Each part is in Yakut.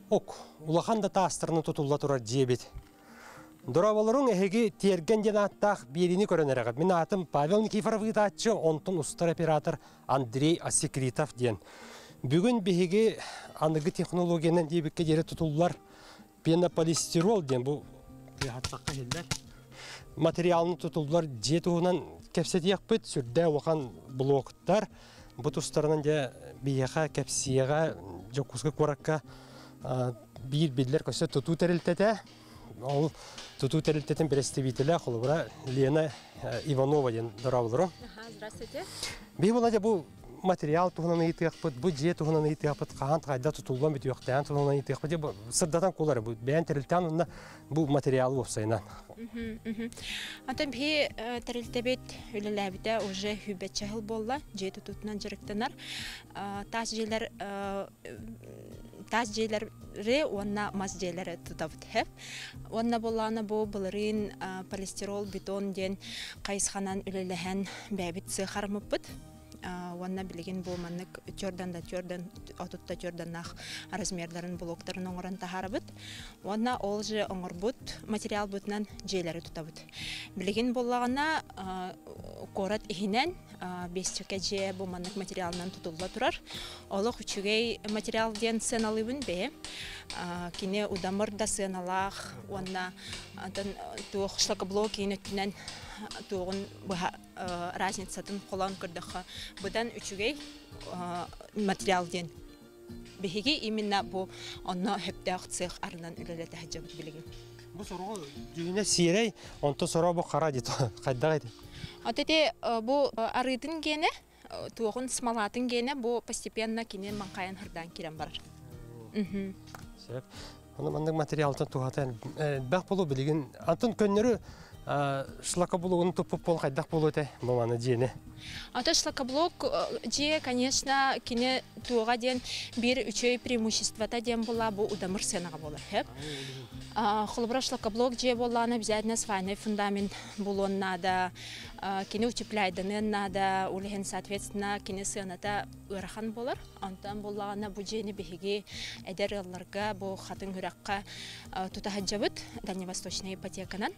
Ок, улахан да таастарынан тутулла турар дьиэбит. Дорооболоруҥ эһиги Тиэргэн диэн ааттаах биэриини көрөн эрэҕит. Мин аатым Павел Никифоров ыытааччы, онтон устар оператор Андрей Асекритов диэн. Бүгүн биһиги аныгы технологиянан диэбиккэ диэри тутуллар пенополистирол диэн бу тыаһаттахха иһиллэр материалын тутуллар дьиэ туһунан кэпсэтиэхпит. Сүрдээх улахан блоктар. Бу тустарынан дьэ биһиэхэ кэпсиэҕэ Дьокуускай куоракка биир биллэр көстө тутуу тэрилтэтэ. Ол тутуу тэрилтэтин бэрэстэбиитэлэ холобура Лена Иванова диэн дорооболору. Здравствуйте. Биһи була дьэ бу материал туһунан ыйытыахпыт, бу дьиэ туһунан ыйытыахпыт, хаһан хайда тутуллан бүтүөхтээн туһунан ыйытыахпыт. Дьэ сырдатан кулары бу бэйэн тэрилтээн уонна бу материалы уопсайынан. Антон биһи тэрилтэбит үлэлээбитэ уже сүүрбэччэ сыл буолла, дьиэ тутуутунан дьарыктанар. Таас дьиэлэр таас дьиэлэри уонна мас дьиэлэри тутабыт хэп. Уонна буоллаҕына бу былырыын полистирол бетон диэн хайысханан үлэлэһэн бэйэбит сыах арыммыппыт. Уонна билигин бу маннык төрдөн да төрдөн отутта төрдөннах размердарын блоктарын оҥорон таһаарабыт. Уонна ол же оҥорбут материалбытынан дьиэлэри тутабыт. Билигин буоллаҕына куорат иһинэн бестөкө дьиэ бу маннык материалынан тутулла турар. Олох үчүгэй материал диэн сыаналыыбын бэйэм. Кини удамыр да сыаналаах уонна туох шлакоблок иин өттүнэн туоҕун быһа разницатын холоон көрдөххө быдан үчүгэй материал диэн биһиги именно бу онно сөптөөх цех арынан үлэлэтэ сылдьабыт билигин. Бу сороҕо дьүһүнэ сиэрэй, онто сороҕо бу хара дии хайдах ити? Вот эти бу арыытын гиэнэ, туоҕун смолатын гиэнэ бу постепенно кини маҥхайан хырдаан киирэн барар. Сөп. Ону маннык материалтан туһатан элбэх болу билигин антон көннөрү шлакоблогун туппут бол хайдах болу этэ бу маны дьиэни. Ата шлакоблок дьиэ, конечно, кини туоҕа диэн биир үчүгэй преимуществота диэн була бу удамыр сыанаҕа буолар сөп. Холобура шлакоблок дьиэ буоллаҕына обязательно свайный фундамент булуон наада, кини утепляйданыан наада, ол иһин соответственно кини сыаната ыарахан буолар. Онтон буоллаҕына бу дьиэни биһиги эдэр ыалларга бу Хатыҥ Үрэххэ тута сылдьабыт дальневосточная ипотеканан.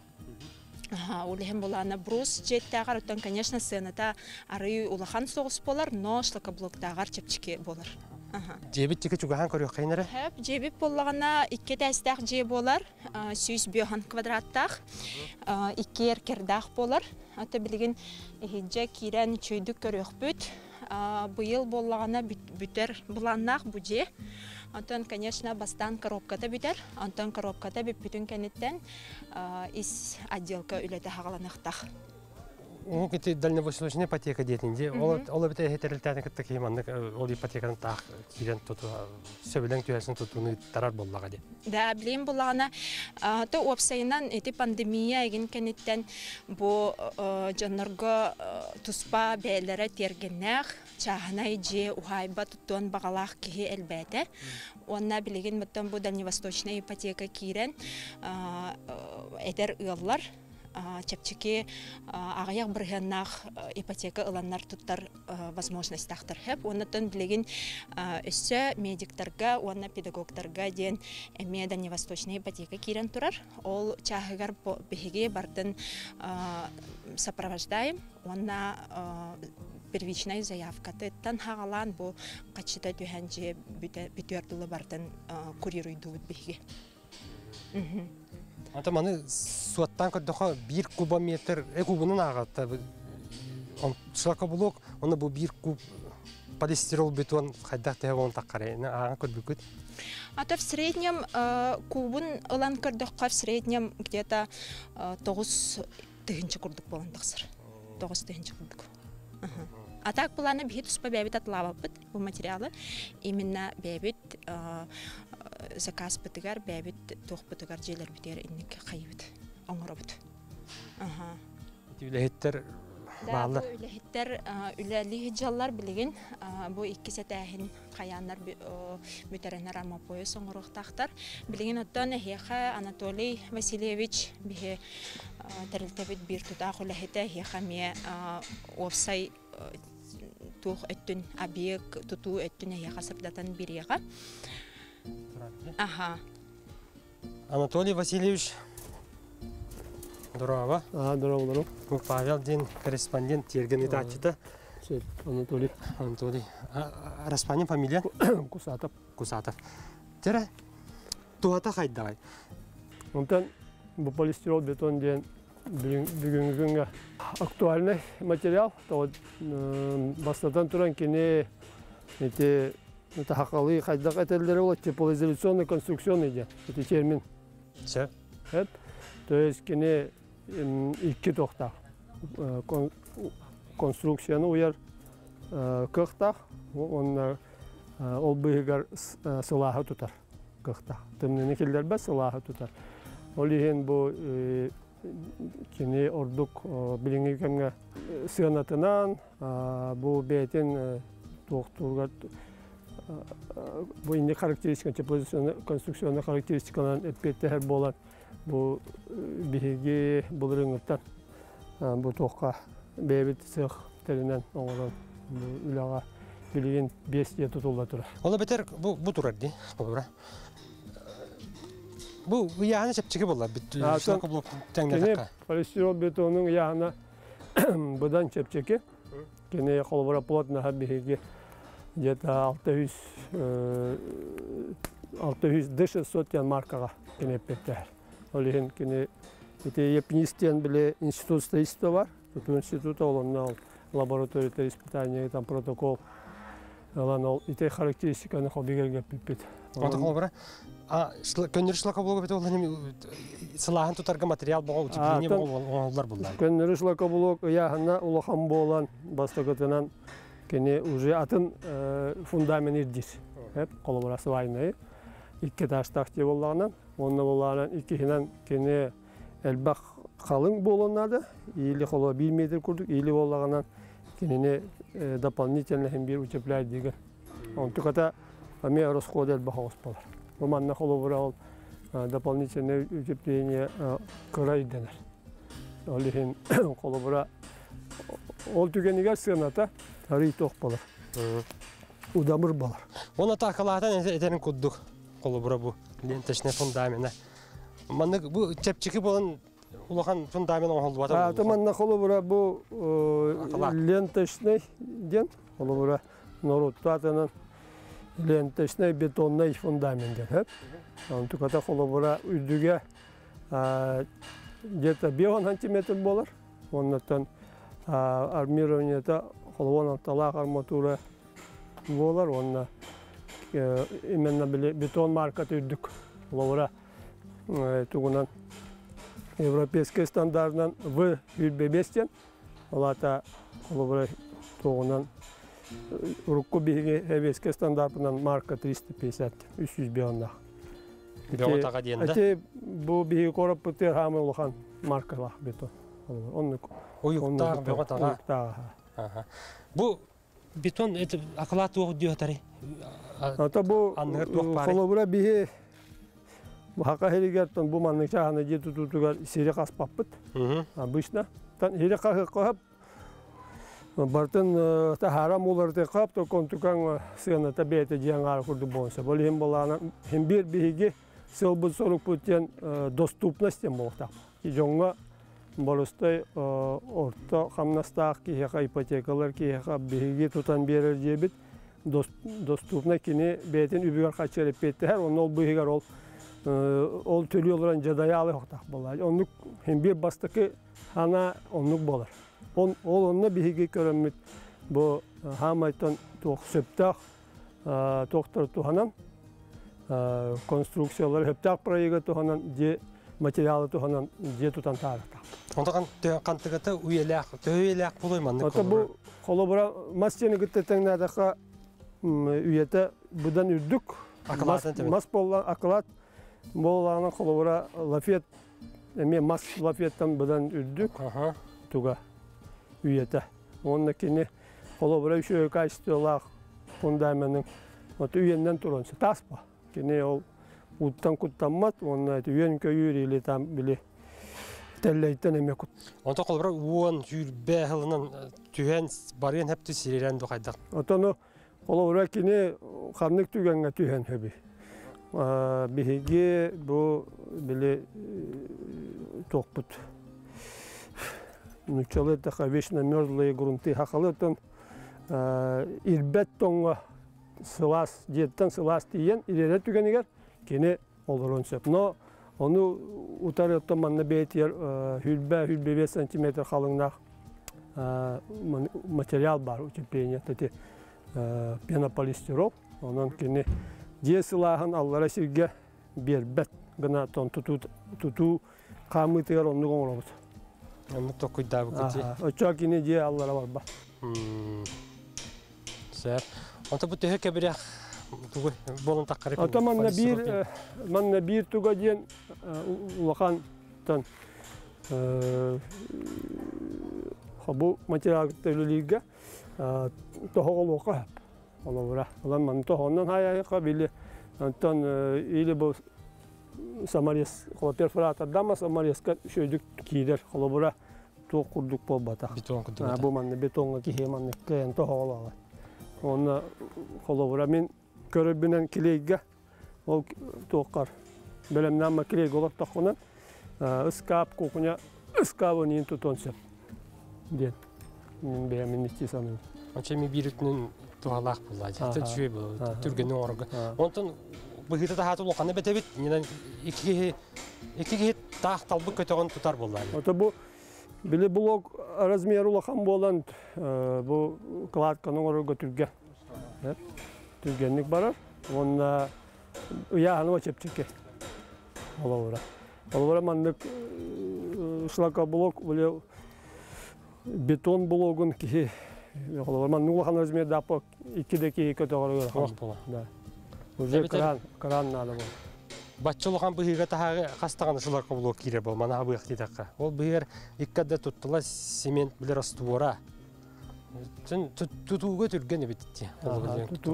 Ол иһин булаана брус дьиэттээҕэр оттон, конечно, сыаната арыый улахан соҕус буолар, но шлакоблоктааҕар чэпчэки буолар. Дьиэбит тики чугаһаан көрүөххэйин эрэ? Хөп, дьиэбит буоллаҕына икки этээстээх дьиэ буолар, 105 квадраттаах, икки эркердаах буолар. Ата билигин иһирдьэ киирэн үчүгэйдик көрүөхпүт. Быйыл буоллаҕына бүтэр былааннаах бу дьиэ. Онтон, конечно, бастаан коробката бүтэр. Онтон коробката бүппүтүн кэнниттэн ис отделка үлэтэ хаҕаланыахтаах. Уһук ити дальневосточная ипотека диэтин дии. Ол ол эбэтэ эһи тэрилтэни кытта киһи маннык ол ипотеканы таах киирэн туту сөбүлэҥ түһэрсэн тутууну ыыттарар буоллаҕа дии. Да, билим буллаҕына то уопсайынан ити пандемия эгин кэнниттэн бу дьоннорго туспа бэйэлэрэ тиэргэннээх чааһынай дьиэ уһаайба туттуон баҕалаах киһи элбээтэ. Уонна билигин оттон бу дальневосточная ипотека киирэн эдэр ыаллар чэпчэки аҕыйах бырыһыаннаах ипотека ыланнар туттар возможностьтаахтар сөп. Уоннаттан билигин өссө медиктарга уонна педагогтарга диэн эмиэ дальневосточная ипотека киирэн турар. Ол чааһыгар биһиги бардын сопровождаем уонна первичнай заявкатыттан хаҕалаан бу хаччыта түһэн дьиэ бүтүөр дылы бардын курируйдуубут биһиги. Ата маны суоттаан көрдөхө биир кубометр кубунун ааҕатта шлакоблок оны бу биир куб полистирол бетон хайдах тэһэ он таххары ааҕан көрбүкүт. Ата в среднем кубун ылан көрдөххө в среднем где-то 9000 курдук буолан тахсар. 9000 курдук. А так планы биһи туспа бэйэбит атлаабаппыт бу материалы именно бэйэбит заказпытыгар бэйэбит туохпутугар дьиэлэрбитигэр инник хайыбыт оҥоробут. Үлэһиттэр бааллар. Үлэһиттэр үлэлии сылдьаллар билигин бу иккис этээһин хайааннар бүтэрэннэр армопояс оҥоруохтаахтар. Билигин оттон эһиэхэ Анатолий Васильевич биһи тэрилтэбит биир тутаах үлэһитэ эһиэхэ эмиэ уопсай туох өттүн объект тутуу өттүн эһиэхэ сырдатан бириэҕэ. Аха. Анатолий Васильевич, дороба. Ага, дороба. Павел диэн корреспондент тиэргэн ыытааччыта. Анатолий. Анатолий. Распанин фамилия? Кусатов. Кусатов. Тере, туһата хайдаҕай? Онтон бу полистирол бетон диэн бүгүҥҥү күҥҥэ актуальный материал. Бастатан туран кини ити тахақалыы хайдах этэллэрэ ол теплоизоляционный конструкционный диэн ити термин. Сөп. То есть кини икки тохтаах конструкцияны уйар кыахтаах уонна ол быыһыгар сылааһы тутар кыахтаах. Тымныыны киллэрбэт, сылааһы тутар. Ол иһин бу кини ордук билиҥҥи кэмҥэ сыанатынан бу бэйэтин туохтууругар бу инник характеристика теплоизоляционный конструкционный характеристикаларын эппиэттэһэр буолан бу биһиги былырыыҥҥыттан бу туохха бэйэбит сыах тэринэн оҥорон бу үлэҕэ билигин 5 дьиэ тутулла турар. Ол эбэтэр бу турар дии, холобура. Бу ыйааһына чэпчэки буолла шлакоблок тэҥнэтэххэ. Полистирол бетонун ыйааһына быдан чэпчэки. Кини холобура плотноһа биһиги где-то 600 600 D600 диэн маркаҕа кини эппиэттэһэр. Ол иһин кини ити Япнист диэн били институт строительства бар. Тутуу института ол онно ол лаборатория испытания там протокол ылан ол ити характеристиканы бигэргэппиппит. Онто холобура көннөрү шлакоблогу бит ол сылааһын тутарга материал боҕо утепление боҕо оҥоһуллар буллар. Көннөрү шлакоблок ыйааһына улахан буолан бастакытынан кини уже атын фундамент ирдиир. Холобура свайнайы икки этажтаах дьиэ буоллаҕынан, уонна буоллаҕынан иккиһинэн кини элбэх халыҥ буолуон наада, или холо 1 метр курдук, или буоллаҕынан кинини дополнительно иһин биир утепляет диигин. Онтуката эмиэ расхода элбэх оҕус буолар. Бу манна холобура ол дополнительное утепление кыра ирдэнэр. Ол иһин холобура ол түгэнигэр сыаната арый туох буолар. Удамыр буолар. Оны атаакалаатан этэрин курдук холобура бу ленточный фундамена. Маннык бу чэпчэки буолан улахан фундамент оҥоһуллубата. Ата манна холобура бу ленточный диэн холобура норуоттаатынан ленточный бетонный фундамент диэн. Онтуката холобура үрдүгэ где-то 5 сантиметр буолар. Оннуттан армированиета холобуон алталаах арматура буолар уонна именно били бетон марката үрдүк. Холобура тугунан европейский стандартынан В 105 диэн, ол аата холобура тугунан урукку биһиги европейский стандартынан марка 350 300 оннаах. Бөҕө диэн да? Ити бу биһиги куораппытыгар хаамай улахан маркалаах бетон. Оннук. Уйуктаах бөҕө таҕа. Уйуктаах. Бу бетон это акылаат туох диэтари? Ата бу холобура биһи хака хиригертон бу маннык чаһаны дьиэ тутуутугар сири хаспаппыт. Обычно. Тан хири хаһы бартын таһара мууларты хап то контукаң сыаната бэйэтэ дьиэн аара курдук буолан сөп. Ол иһин буолаана хим биир биһиги сыалбыт сорукпут диэн доступность диэн буолуохтаах. Дьоҥҥо боростой орто хамнастаах киһиэхэ ипотекалар киһиэхэ биһиги тутан биэрэр дьиэбит доступно кини бэйэтин үбүгэр хаччы эппиэттэһэр, онно ол быыһыгар ол ол төлүү олорон дьадайаалы охтаах буолла. Оннук хим биир бастакы хана оннук буолар. Ол онно биһиги көрөммүт бу хаамайтан туох сөптөөх туохтар туһанан конструкциялар сөптөөх проекты туһанан дьиэ материалы туһанан дьиэ тутан таарыктаах. Онтон хантыгата үйэлээх, төһө үйэлээх буолуой маннык? Ото бу холобура мас дьиэни кытта тэҥнээтэххэ үйэтэ быдан үрдүк. Мас буолла акылаат буоллаҕына холобура лафет эмиэ мас лафеттан быдан үрдүк туга үйэтэ. Уонна кини холобура үчүгэй качестволаах фундаменын вот үйэннэн туран таас ба. Кини ол ууттан куттаммат уонна үйэн көйүүр или там били тэллэйтэн эмиэ кут. Онто холобура уон сүүрбэ сылынан түһэн барыан хэптү сирирэн ду хайдах. Отону холобура кини ханнык түгэҥҥэ түһэн хөбүй. Биһиги бу били туохпут нууччалыы эттэххэ вечно мерзлые грунты хахалыттан ирбэт тоҥҥо сылаас дьиэттэн сылаас тиийэн ирэрэ түгэнигэр кини олоруон сөп. Но ону утары оттон манна бэйэтигэр хүлбэ хүлбэ 5 сантиметр халыҥнаах материал бар утепление эти пенополистирол. Онон кини дьиэ сылааһын аллара сиргэ биэрбэт гына тутуу тутуу хаамыытыгар оннук оҥоробут. Оннук токуйдаабыккыт дии. Оччоҕо кини дьиэ аллара барбат. Сөп. Онто бу төһө кэбирэх тугу буолан таххары Ото манна биир манна биир туга диэн улахан бу материалга үлэлииргэ тоһоҕолуохха сөп. Олобура. Олан манна тоһоҕоннон хайайха били онтон или бу саморез перфоратордама саморезка үчүгэйдик киирэр холобура туох курдук буолбатах. Бетон курдук. Бу манна бетоҥҥа киһи маннык кыайан тоһоҕолообот. Онно холобура мин көрөрбүнэн килиэйгэ ол туоххар бэлэмнээн килиэйгэ олортоххуна ыскаап кухня ыскаабын иин тутуон сөп диэн мин бэйэм инники саныыбын. Онча ми биир өттүнэн туһалаах буолла. Дьэ, үчүгэй буолла. Түргэнник оҥорорго. Онтон быһыыта таһаата улахана бэтэбит. Инэн икки киһи таах талбыт көтөҕөн тутар буолла. Ото бу били блок размер улахан буолан бу кладканы оҥорорго түргэн. Түргэнник барар. Уонна ыйааһыныма чэпчэки. Олобура. Олобура маннык шлакоблок били бетон блогун киһи олобура маннык улахан размердаах икки да киһи көтөҕөрө Ох була. Да. Уже кран, кран надо было. Бачча улахан быһыыга таһааҕы хас даҕаны шлакоблок киирэр буол манаһа быах диэтэххэ. Ол быһыгар икки да туттула цемент билэр раствора. Тутууга түргэн эбит дии.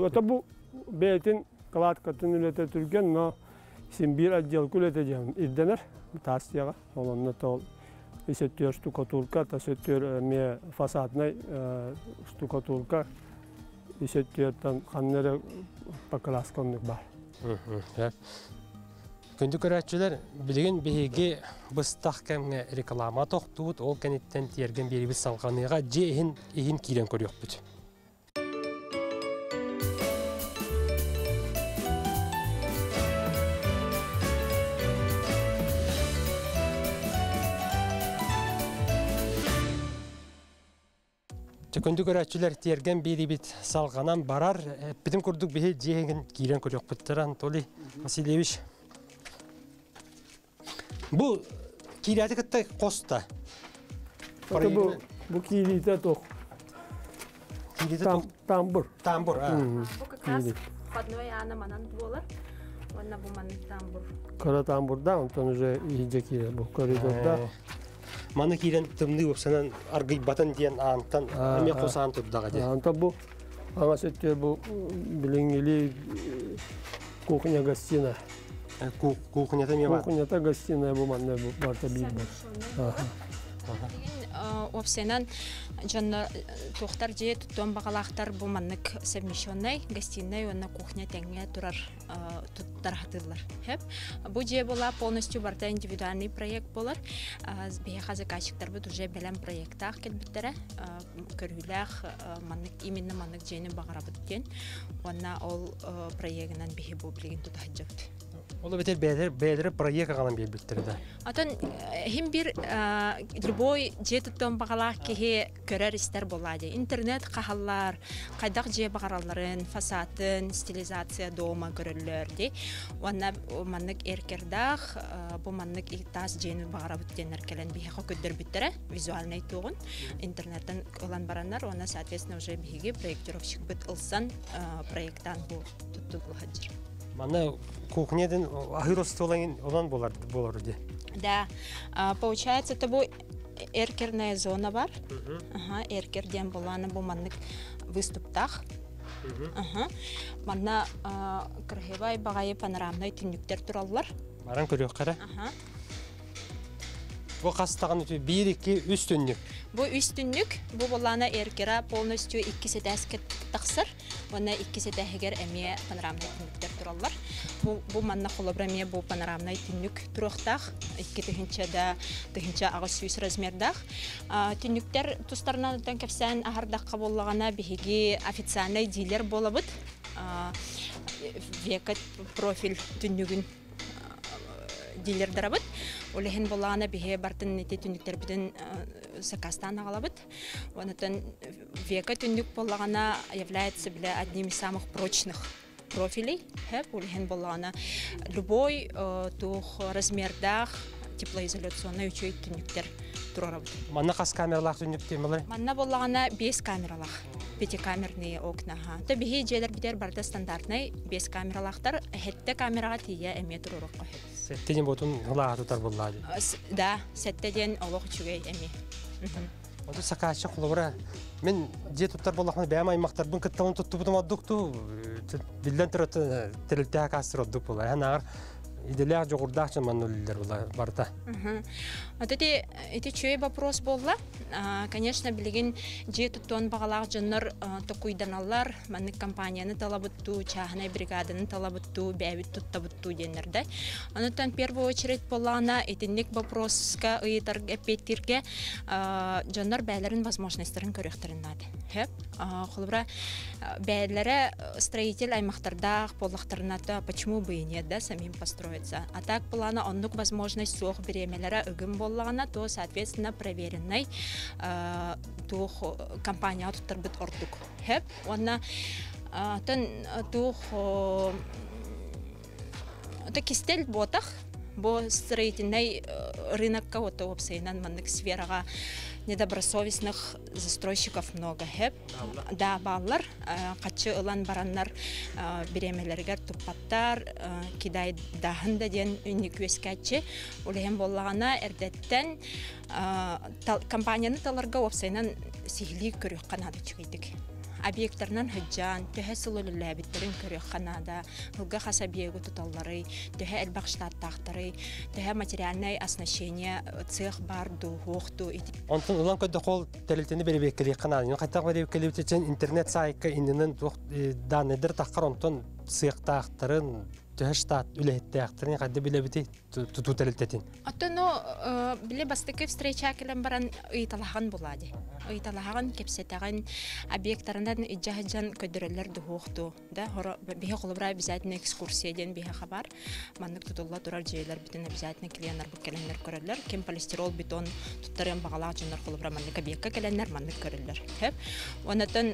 Это бу бэйэтин кладкатын үлэтэ түргэн, но син биир отделка үлэтэ диэн ирдэнэр таас дьиэҕэ. Ол онно тол исөттүөр штукатурка, тасөттүөр эмиэ фасаднай штукатурка, исөттүөртэн ханна эрэ покраска оннук баар. Күндү көрөөччүлэр, билигин биһиги быстах кэмҥэ реклама тохтуут, ол кэнниттэн тиэргэн биэрибит салҕаныыга дьиэ иһин иһин киирэн көрүөхпүт. Күндү көрөөччүлэр, тиэргэн биэрибит салҕанан барар. Эппитим курдук биһи дьиэ иһин киирэн көрүөхпүттэр Анатолий Васильевич. Бу киирээти кытта хоста. Бу, бу киириитэ туох? Киириитэ Тамбур. Тамбур, а. Бу как раз входной аана манан буолар. Уонна бу маннык тамбур. Кыра тамбурда, онтон уже иһирдьэ киирэр бу коридорда. Маны киирэн тымныы уопсанан аргыйбатын диэн аантан эмиэ хос аан турдаҕа дии. Онтон бу аҥас өттүгэр бу билиҥҥилии кухня гостиная. Кухнята эмиэ бар. Кухнята гостиная бу манна бу барыта биир бар. Уопсайынан дьоннор туохтар дьиэ туттуон баҕалаахтар бу маннык совмещенный гостиная уонна кухня тэҥҥэ турар туттар хатыыллар. Бу дьиэ була полностью барыта индивидуальный проект буолар. Биһиэхэ заказчиктарбыт уже бэлэм проекттаах кэлбиттэрэ. Көрүүлээх маннык именно маннык дьиэни баҕарабыт диэн. Уонна ол проегынан биһи бу билигин тута сылдьабыт. Ол эбэтэр бэйэлэр бэйэлэрэ проект аҕалан биэрбиттэрэ да. Отон хим бир любой дьиэ туттуон баҕалаах киһи көрөр истэр буолаа дии. Интернет хаһаллар, хайдах дьиэ баҕаралларын, фасадын, стилизация дома көрөллөр дии. Уонна маннык эркердаах, бу маннык таас дьиэни баҕарабыт диэннэр кэлэн биһиэхэ көрдөрбүттэрэ визуальный туоҕун интернеттен ылан бараннар, уонна соответственно уже биһиги проектировщикпыт ылсан проекттаан бу туттулла сылдьар. Манна кухнядын аһыыр остуолан онон болар болор дии. Да, получается, это бу эркерная зона бар. Ага, эркер диэн буолааны бу маннык выступтаах. Ага. Манна красивай баҕайы панорамнай түннүктэр тураллар. Баран көрүөххэ эрэ. Ага. Бу хастаҕын биир, икки, үс түннүк. Бу үс түннүк, бу буолаана эркера полностью икки этээскэ тахсар. Уонна икки этээһигэр эмиэ панорамнай түннүктэр тураллар. Бу манна холобура эмиэ бу панорамнай түннүк туруохтаах. 2 тыһыынча да 1800 размердаах. Түннүктэр тустарынан кэпсээн аһардахха буоллаҕына, биһиги официальный дилер буолабыт. Века профиль түннүгүн дилердарабыт. Ол иһин буоллаҕына биһи бартын ити түннүктэрбитин сакаастаан аҕалабыт. Онтон Века түннүк буоллаҕына является бile одним из самых прочных профилей. Ол иһин буоллаҕына любой туох размердаах теплоизоляционный үчүгэй түннүктэр турарабыт. Манна хас камералаах түннүк темалар? Манна буоллаҕына 5 камералаах. Пятикамерные окна. То биһи дьиэлэр битэр барда стандартный 5 камералаахтар. Сэттэ камераҕа тиийэ эмиэ туруорукка. Сэттэ ботун хылааха тутар буллаа. Да, сэттэ диэн олох үчүгэй эмиэ. Онтон сакааччы холобура мин дьиэ туттар буоллахпына бэйэм аймахтарбын кыттабын туттубутум ордукту, биллэн турар, тэрилтээх каастыр ордук буолар. Эн ааҕар иделээх дьоҕурдаах дьон манна үлэлэр була барыта. Вот эти үчүгэй вопрос буолла. Конечно, билигин дьиэ туттуон баҕалаах дьоннор токуйданаллар, маннык компанияны талабыттуу, чааһынай бригаданы талабыттуу, бэйэбит туттабыттуу диэннэр да. Онтон первую очередь буоллаҕына итинник вопроска ыйытар эппиэттииргэ дьоннор бээлэрин возможностьтарын көрүөхтэрин наада. Хөп. Холобура бээлэрэ строитель аймахтардаах буоллахтарына, почему бы и нет, да, самим построиться. А так плана оннук возможность суох, бириэмэлэрэ ыгым буоллаҕына, то соответственно проверенный туох компания туттарбыт ордук. Хөп. Уонна тон туох то кистэл буотах, бу строительный рынокка вот уопсайынан маннык сфераҕа недобросовестных застройщиков много хэп. Да, бааллар, хаччы ылан бараннар бириэмэлэригэр туппаттар, кидайдаһын да диэн үннүк үөскээччи. Ол иһин буоллаҕына эрдэттэн компанияны таларга уопсайынан сиһилии көрүөххэ наада үчүгэйдик. Объекттарынан сылдьан, төһө сыл үлэлээбиттерин көрүөххэ наада, сылга хас объегы туталларый, төһө элбэх штаттаахтарый, төһө материальное оснащение, цех бар дуу, суох дуу. Онтон ылан көрдөххө тэрилтэни бэрэбиэркэлиэххэ наада. Хайтах бэрэбиэркэлиэбит интернет сайтка иннинэн туох данныйдар таххар, онтон сыахтаахтарын, төһө штат үлэһиттээхтэрин хайда билэбити тутуу тэрилтэтин? Оттон биле бастакы встреча келен баран ыйыталаһан булади. Ыйыталаһан, кэпсэтэҕин, объекттарынан иджаһаджан көдөрөллөр дуһуохту. Да, хоро биһи холобура обязательно экскурсия диэн биһи хабар. Маннык тутулла турар дьиэлэр бүтүн обязательно клиеннар бу келеннер көрөллөр. Ким полистирол, бетон туттарыан баҕалаах дьоннор холобура маннык объектка келеннер маннык көрөллөр. Хөп. Онотон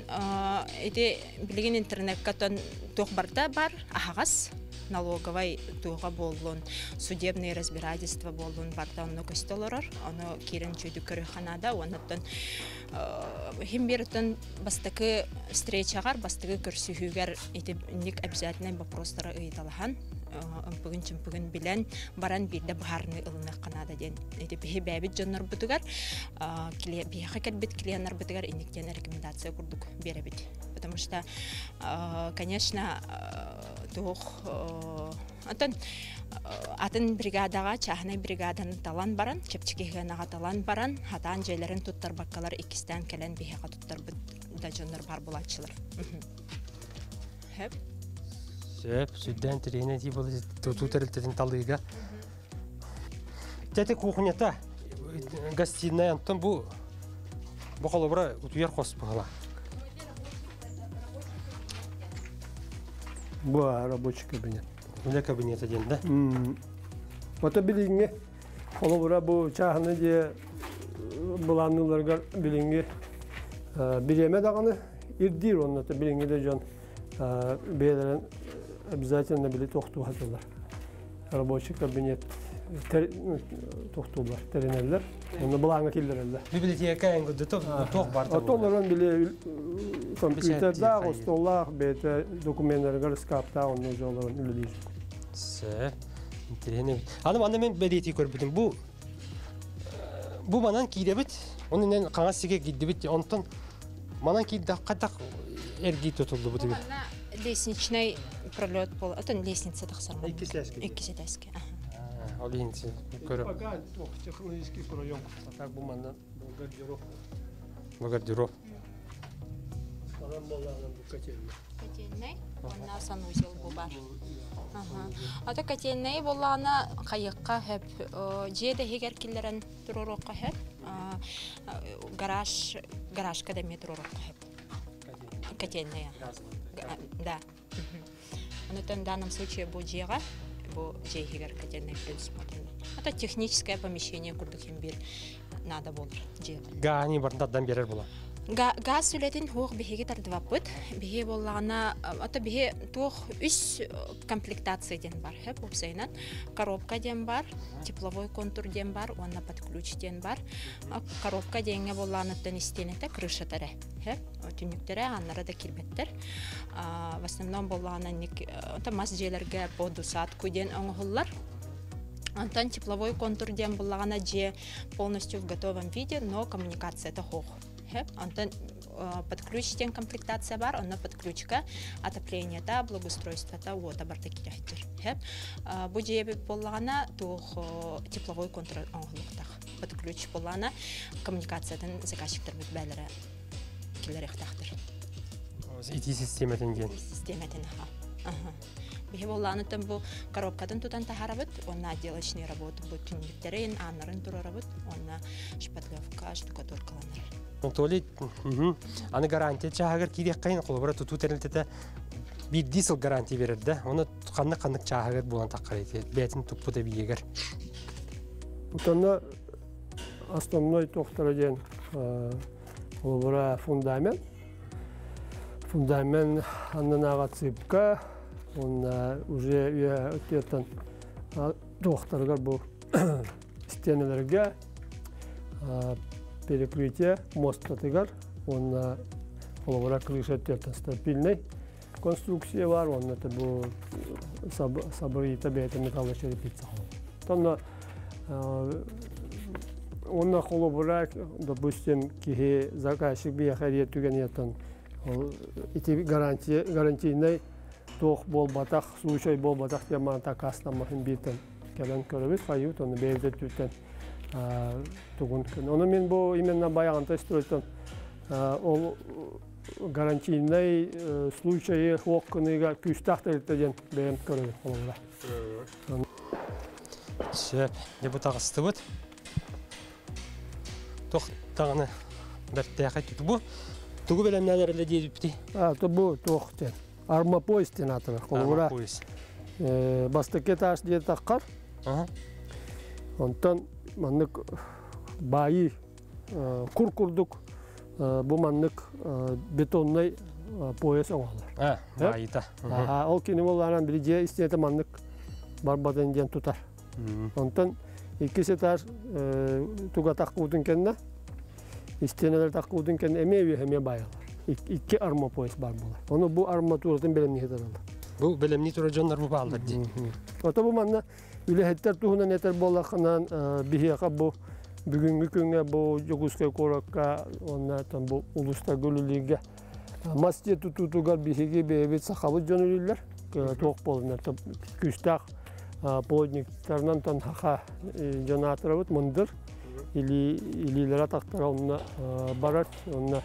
ити билигин интернетка тон туох барда бар, аһаҕас налоговай туоҕа буоллун, судебный разбирательство буоллун, барда онно көстө олорор. Ону киирэн чүйдүк көрүөххэ наада. Оннуттан хим биртен бастакы встречаҕар, бастакы көрсүһүүгэр ити ник обязательный вопростары ыйыталаһан, ымпыгын чымпыгын билэн баран биирдэ быһаарыны ылыныахха наада диэн. Ити биһи бэйэбит дьоннорбутугар, биһиэхэ кэлбит клиеннарбытыгар инниктен рекомендация курдук биэрэбит. Потому что, конечно, туох Атын атын бригадаҕа чааһынай бригаданы талан баран, чэпчэки талан баран, хатаан дьиэлэрин туттарбаккалар иккистээн кэлэн биһиэхэ туттарбыт да дьоннор бар булааччылар. Хөп. Сөп, сүддән тиренә ди бу тутуу тэрилтэтин талыыга. Тете кухнята, гостиная, онтон бу холобура утуйар хос була. Бу рабочий кабинет. Үлэ кабинета диэн да. Ото билиҥҥи холобура бу чааһыны дьиэ былаанныыларгар билиҥҥи бириэмэ даҕаны ирдиир, онно билиҥҥи да дьон бэйэлэрин обязательно били тохтуу хатылар. Рабочий кабинет тохтуулар, тэринэллэр. Онно былааҥҥа киллэрэллэр. Библиотека эң туох бар. Отолорон били компьютердаах, остоллаах, бэйэтэ документтарыгар скаптаах, онно жолорон үлэлиир. Сөп. Интересно. Аны манна мен бэлиэтии көрбүтүм. Бу манан кииребит. Онун хаҥас сиге киирдибит. Онтон манан киирдэх хатах эргий тутуллубут. Манна лестничный пролет бол. Отон лестница тахсар. Икки этээскэ. Икки этээскэ. Ол инси көрөм. Пока технологический проем. А так бу манна гардероб. Бу гардероб. Манан боллаанан бу котельная. Котельный. Онна санузел бу бар. Ата котельнай буоллаҕына хайыахха сөп, дьиэ да иһигэр киллэрэн туруоруохха сөп, гараж гаражка да эмиэ туруоруохха сөп. Котельная. Да. Онтон в данном случае бу дьиэҕэ бу дьиэ иһигэр котельнай предусмотрено. Это техническое помещение курдук им бир надо болар дьиэҕэ. Гаани бардан берер була. Газ үлэтин хуох биһиги тардыбаппыт. Биһи буоллаҕына, ото биһи туох үс комплектация диэн бар, хөп уопсайынан. Коробка диэн бар, тепловой контур диэн бар уонна под ключ диэн бар. Коробка диэҥҥэ буоллаҕыныттан истиэнэтэ крышата эрэ, хөп түннүктэрэ, ааннара да киирбэттэр. В основном буоллаҕына ото мас дьиэлэргэ под усадку диэн оҥоһуллар. Онтон тепловой контур диэн буоллаҕына дьиэ полностью в готовом виде, но коммуникацията суох. Онтон под ключ диэн комплектация бар, онно под ключка отоплениета, благоустройствота, уота барда киирээччир. Бу дьиэбит буоллаҕына туох тепловой контур оҥоһулуктах. Под ключ буоллаҕына коммуникациятын заказчиктарбыт бээлэрэ киллэриэхтээхтэр. Итии систиэмэтин диэн. Систиэмэтин, аха. Биһи буоллаҕыныттан бу коробкатын тутан таһаарабыт, уонна отделочный работа бу түннүктэрин, ааннарын турарабыт, уонна шпатлевка, штукатуркаланар. Анатолий, аны гарантия чааһыгар киириэххэйин, холобура тутуу тэрилтэтэ биирдии сыл гарантия берер да, оны ханнык-ханнык чааһыгар буолан таххар бэйэтин туппут эбийиэгэр. Утанна основной тохтара диэн холобура фундамент. Фундамент аннынааҕа цыпка, уонна уже үйэ өттүттэн туохтарыгар бу стенелерге перекрытие мостатыгар уонна холобура крыша өттүттэн стропильный конструкция бар, уонна бу сабырыйта бэйэтэ металлочерепица. Тонна онно холобура, допустим, киһи заказчик биэхэ түгэн ити гарантия гарантийнай туох буолбатах, случай буолбатах диэн маан такаастамматын бииртэн кэлэн көрөбүт, хайыыбыт, оны бэйэбит өттүттэн тугун. Ону мин бу именно Байаҕантай стройтон ол гарантийнай случайы хуох кыныга күүстээх тэрилтэ диэн бэйэм көрөбүт холобура. Сөп, дьэ бу таҕыстыбыт. Туох даҕаны бэртээхэй бу тугу бэлэмнээн эрэлэ диэбиппитий? А, то бу туох диэн армопояс диэн аатырар. Холобура бастакы этаж диэн таххар. Онтон маннык баайыы кур курдук бу маннык бетоннай пояс оҥоһуллар. Баайыта. Ол кини буоллаҕынан били дьиэ истиэнэтэ маннык барбатын диэн тутар. Онтон иккис этаж туга тахкуутун кэннэ, истиэнэлэр тахкуутун кэннэ эмиэ үөһэ эмиэ баайалар. Икки армопояс бар буолар. Ону бу арматуратын бэлэмнии сытараллар. Бу бэлэмнии турар дьоннор бу бааллар дии. Ото бу манна үлэһиттэр туһунан этэр буоллаххынан биһиэхэ бу бүгүҥҥү күҥҥэ бу Дьокуускай куоракка уонна бу улуустарга үлэлииргэ мас дьиэ тутуутугар биһиги бэйэбит сахабыт дьон үлэлииллэр. Туох буолунар күүстээх плотниктарынан тон хаха дьон аатырабыт мындыр илиилэрэ тахтара онно барар онно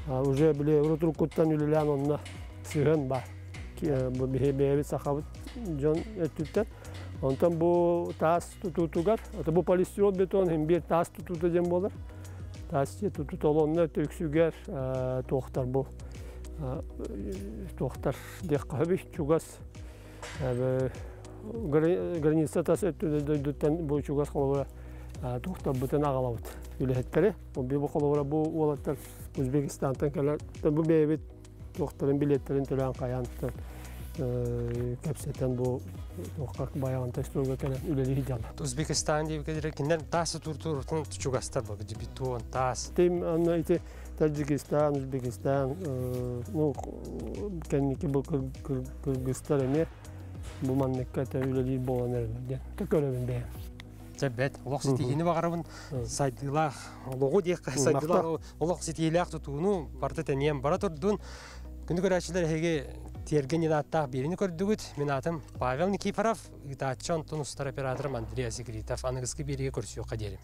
уже били урутуруккуттан үлэлээн онно сыһыан бар бу биһи бэйэбит сахабыт дьон өттүттэн. Онтон бу таас тутуутугар ото бу полистирол бетон хим бир таас тутуута диэн буолар таас тутуута ол онно өксүгэр туохтар бу туохтар диэххэ сөбүй чугас граница тас өттүнэн дойдуттан бу чугас холобура туохтарбытын аҕалабыт үлэһиттэри. Бу холобура бу уолаттар Узбекистантан кэлэр бу бэйэбит туохтарын билеттэрин төлөөн хайаантан кэпсэтэн бу туохха Байаҕантай стройга кэлэн үлэлии дьалла. Узбекистан диэбикэ кинилэр таас тур-тур чугастар бу бетон таас. Тим анна ити Таджикистан, Узбекистан, ну кэнники бу кыргызстар эмиэ бу манныкка үлэлиир буолан эрэллэр диэн көрөбүн бэйэм. Бэт, олох ситиһиини баҕарабын сайдыылаах олоҕу диэххэ сайдыылаах олох ситиилээх тутууну барыта тэнийэн бара турдун. Күндү көрөөччүлэр эһиги Тиэргэн диэн ааттаах биэриини көрдүгүт. Мин аатым Павел Никифоров, ыытааччы онтон устар операторым Андрей Асекритов. Аныгыскы биэриигэ көрсүөххэ диэри.